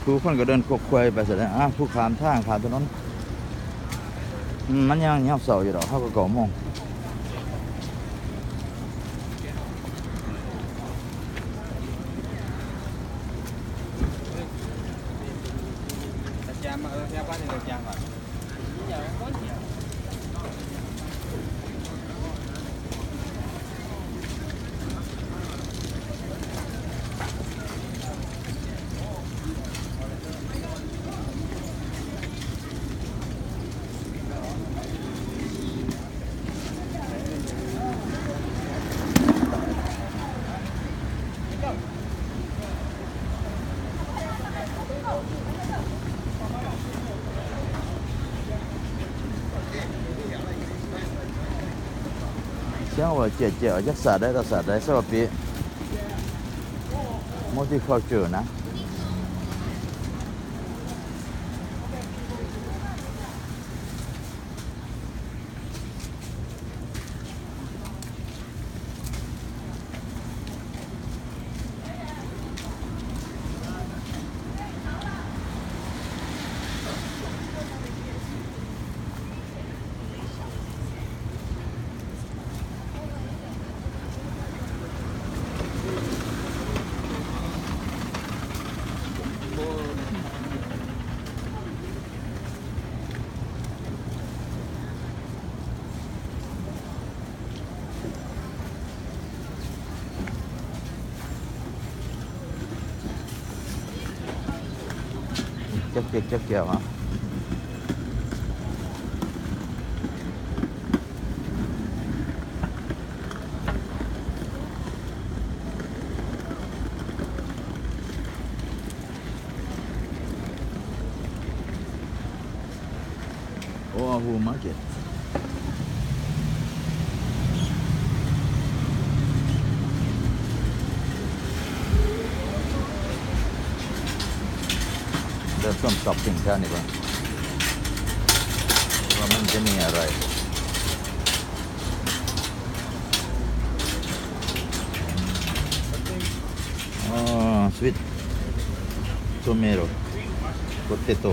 ຜູ້ຄົນກໍເດີນຄວບຄວາຍໄປຊະແລ້ວ. ອ່າ ຜູ້ຂ້າມທາງ ຂ້າມຖະໜົນ. ອືມ ມັນຍັງຍາມເຊົ້າຢູ່ດອກ ເຮົາກໍເກົ້າໂມງ. ສຽງວ່າແຈ້ວໆ ຈັກສາດໃດຕໍ່ສາດໃດ ສະບາປີ multiculture ນະ. ຈັກເກັກຈັກແກ້ວ ຮະ. ໂອ Oahu Market. There's some shopping ແຖວນີ້ເບິ່ງ ວ່າມັນຈະມີອະໄລ. ອໍ sweet tomato potato.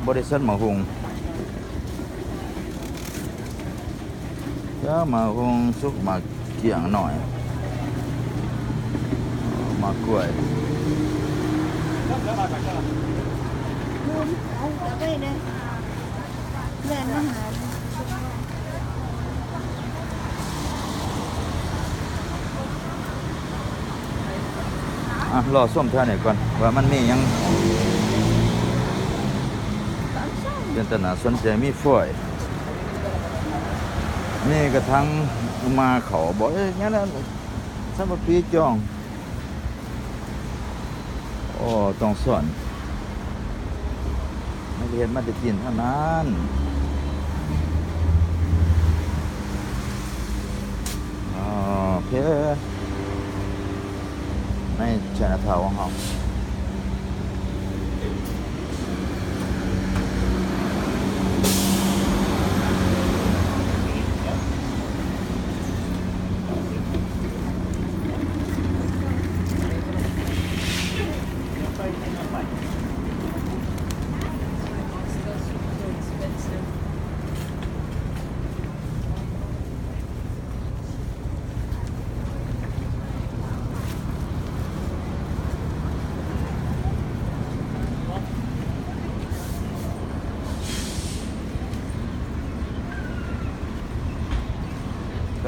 ບໍລິສັດໝາກຫຸ່ງ ເອີ ໝາກຫຸ່ງສຸກ ໝາກກ້ຽງໜ້ອຍ ໝາກກ້ວຍ. ແລ່ນມາຫາ ອ່ະ ລໍຊົມແຖວນີ້ກ່ອນ ວ່າມັນມີຫຍັງເປັນຕາໜ້າສົນໃຈ. ມີຝ້ອຍ ມີກະຖັງໝ່າເຂົ້າບໍ ເອີ ຫຍັງນັ້ນ ສຳລັບປີຈອງ. ໂອ້ ຕ້ອງສອນ ມັນເຮັດມາແຕ່ຈີນທັງນັ້ນ. ໂອເຄ ໃນໄຊນາທາວຂອງເຮົາ. ເ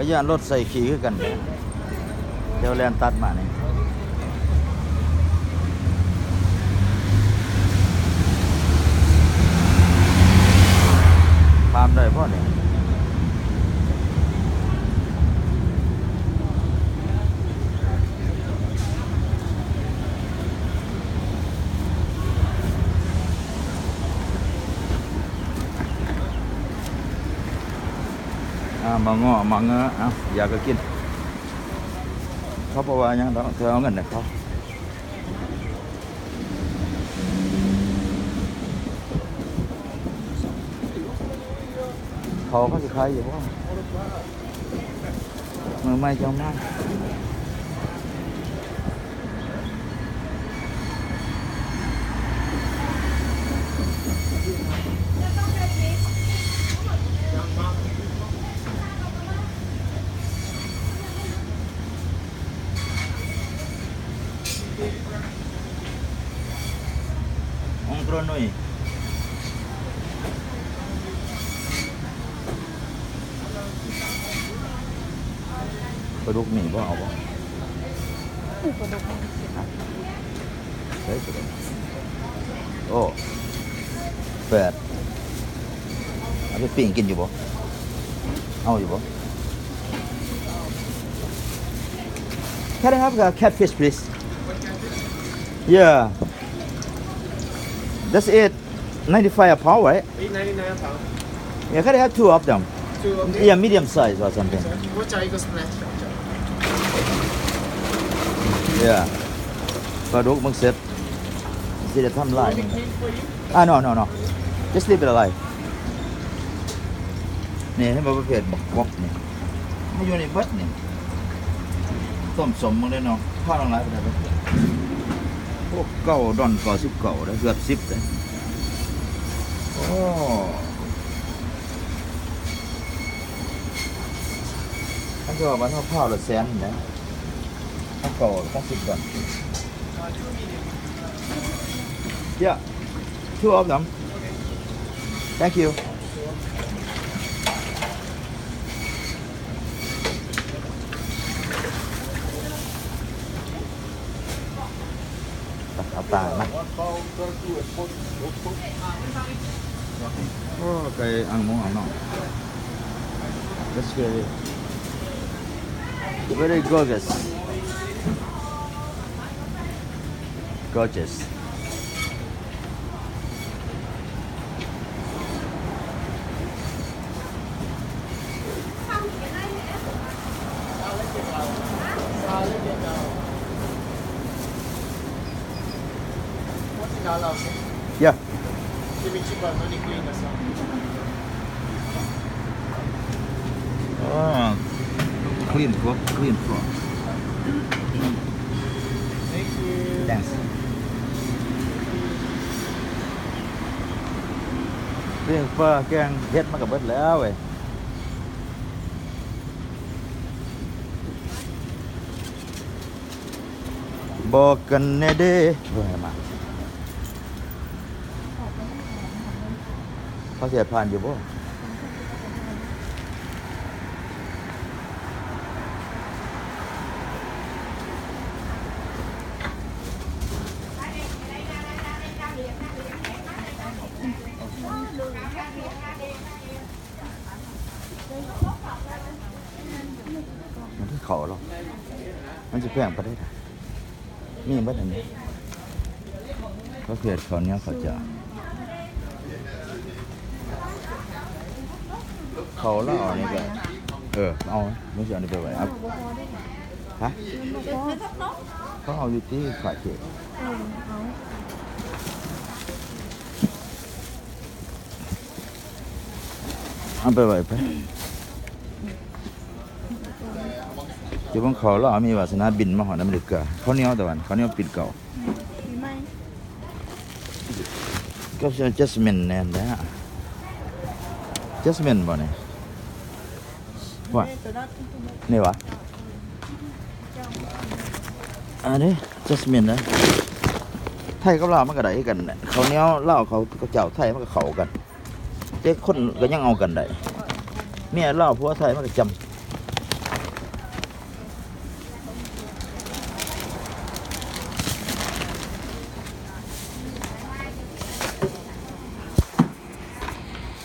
ກໍຢ້ານລົດໃສ່ຂີ້ຄືກັນແຫຼະ ແຖວແລ່ນຕັດມານີ້ ຂ້າມໄດ້ບໍ່ນີ້? ອ່າ ມາເງາະ ມາເງາະ ເອົາ ຢາກກໍກິນ ເຂົາບໍ່ວ່າຫຍັງດອກ ເທື່ອເອົາເງິນໃຫ້ເຂົາ. ເຂົາ ເຂົາຊິຂາຍຢູ່ບໍ່? ມື້ໃໝ່ຈັ່ງມາ. Ong Pro Nui. ປາດຸກມີບໍ່? ເອົາບໍ່? ເອີ ປາດຸກມີ. ໃສ່ປາດຸກ. ໂອ້ ແປດ ເອົາໄປປີ້ງກິນຢູ່ບໍ່? ເອົາຢູ່ບໍ່? Can I have a catfish, please? Yeah. That's it. Ninety-five a pound, right? Eight ninety-nine a pound. Yeah, can I have two of them? Two, okay. Yeah, medium size or something. What are you gonna splash? Yeah. ປາດຸກມັນເສັດ ຊິໄດ້ທຳລາຍມັນ. Ah, no, no, no. Just leave it alive. ນີ້ ເຫັນບໍ່ ປະເພດບັກກອກນີ້ ມາຢູ່ໃນເບິດນີ້. ຕົ້ມສົມເບິ່ງເດ້ເນາະ ພານ້ອງຫຼາຍປານໃດເດ້. ໂອ້ ເກົ້າດອນເກົ້າສິບເກົ້າເດ້ ເກືອບສິບເດ້. ໂອ້ ຄັນຊິວ່າບ້ານເຮົາພາລະແສນພຸ້ນແຫຼະ ເຮົາເກົ້າເກົ້າສິບດອນ. Yeah, two of them. Thank you. ເອົາຕາມາ. ໂອ້ ໄກ່ອ່າງໝູອ່າງນອກ. That's very, very gorgeous. Gorgeous. ອໍ clean pork, clean pork. Thanks. ປີ້ງເຝີແກງເຫັດມັນກໍເບິດແລ້ວເວີຍ. ບອກກັນແດ່ເດ້ ບໍ່ໃຫ້ມາ. ເຂົາຊິໃຫ້ຜ່ານຢູ່ບໍ່? ມັນຄືເຂົ້າເນາະ ມັນຊິແພງປານໃດນະ? ມີເບິດອັນນີ້ ປະເພດເຂົ້າໜຽວເຂົ້າຈ້າ ເຂົ້າລາວນີ້ກະ ເອີ ເອົາ ມຶງຊິເອົານີ້ໄປໄວ້ ເອົາ ຮະ? ເຂົາເອົາຢູ່ຕິ ຂາຍເຂດ ເອີ ເອົາ ເອົາໄປໄວ້ໄປ. ຢູ່ເບິ່ງເຂົາລາວມີວາສະໜາບິນມາຮອດອາເມລິກາ. ເຂົ້າໜຽວຕາວັນ ເຂົ້າໜຽວປິ່ນເກົ້າ ປີໃໝ່ ກໍ Jasmine ແນ່ແຫຼະ. Jasmine ບໍ່ນີ້? ວ່າ ນີ້ຫວາ? ອັນນີ້ Jasmine ນະ. ໄທກັບລາວມັນກໍໄດ້ຄືກັນແຫຼະ ເຂົ້າໜຽວລາວເຂົາ ເຂົາເຈົ້າໄທມັນກໍເຂົ້າກັນ. ແຕ່ຄົນກໍຍັງເອົາກັນໄດ້ ເມຍລາວຜົວໄທມັນກໍຈຳ